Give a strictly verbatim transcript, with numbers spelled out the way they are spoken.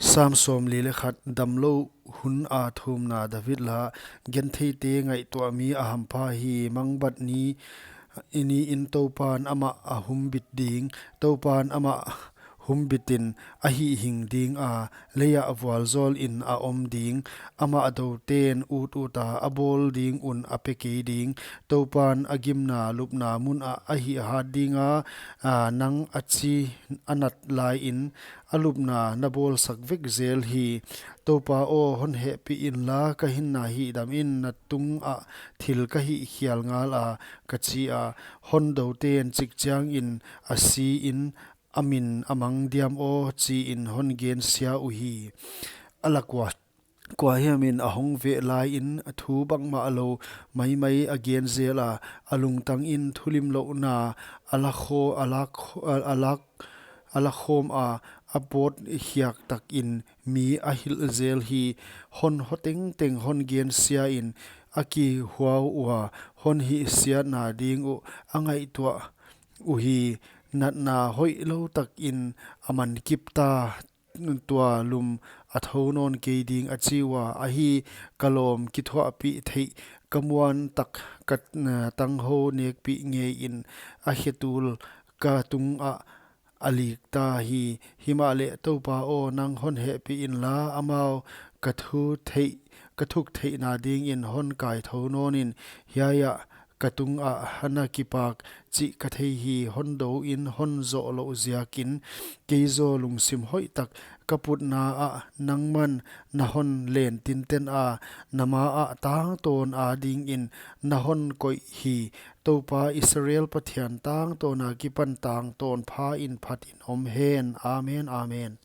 Sam sawmli leh khat. Damlouh hun a thumna. David la. Gentheite ngaihtuah mi a hampha hi. Mangbat ni, i ni in Toupan amah a humbit ding. Toupan amah humbitin a hihhing ding a, lei ah vualzawlin a om ding. Amah douten ut uta a bawl ding un a pe kei ding. Toupan a gimna lupna mun ah a hihhat ding a, a, nang a chi a nat laiin a lupna na bawlsak vek zel hi. Toupa aw, hon hehpih inla, ka hinna hihdamin, na tungah thil ka hihkhial ngala, ka chi a. Hon douten chik chiangin a siin, a min a mang diam aw, chiin hon gensia uhi. A la kua, kuahiamin a hong veh laiin thu bangmah lou maimai a gen zel a, a lungtangin thulimlouhna a la kho-, a la kho-, a, a la, a la khawm a, a pawt khiak takin mi a hilh zel hi. Hon hotengteng hon gensiain a kihuau ua, hon hihsiatna ding uh a ngaihtuah uhi. Natna hoihlou takin a man kipta, tua lum a thou nawn kei ding, a chi ua. Ahi, ka lawm kithuahpih theih, ka muan tak ka, eh, tanghou nekpih ngeiin a khetul ka tungah a lik ta hi. Himahleh Toupa aw, nang hon hehpih inla, amau ka thu theih, ka thuk theihna dingin hon kaithou nawnin. Hiai ah ka tungah na kipak chih ka thei hi. Hon doin hon zoh louh ziakin kei zaw lungsim hoihtak ka putna ah nangman na hon len tinten a, na ma ah tangtawn adingin na hon koih hi. Toupa Israel Pathian, tangtawn akipan tangtawn phain phatin om hen. Amen, amen.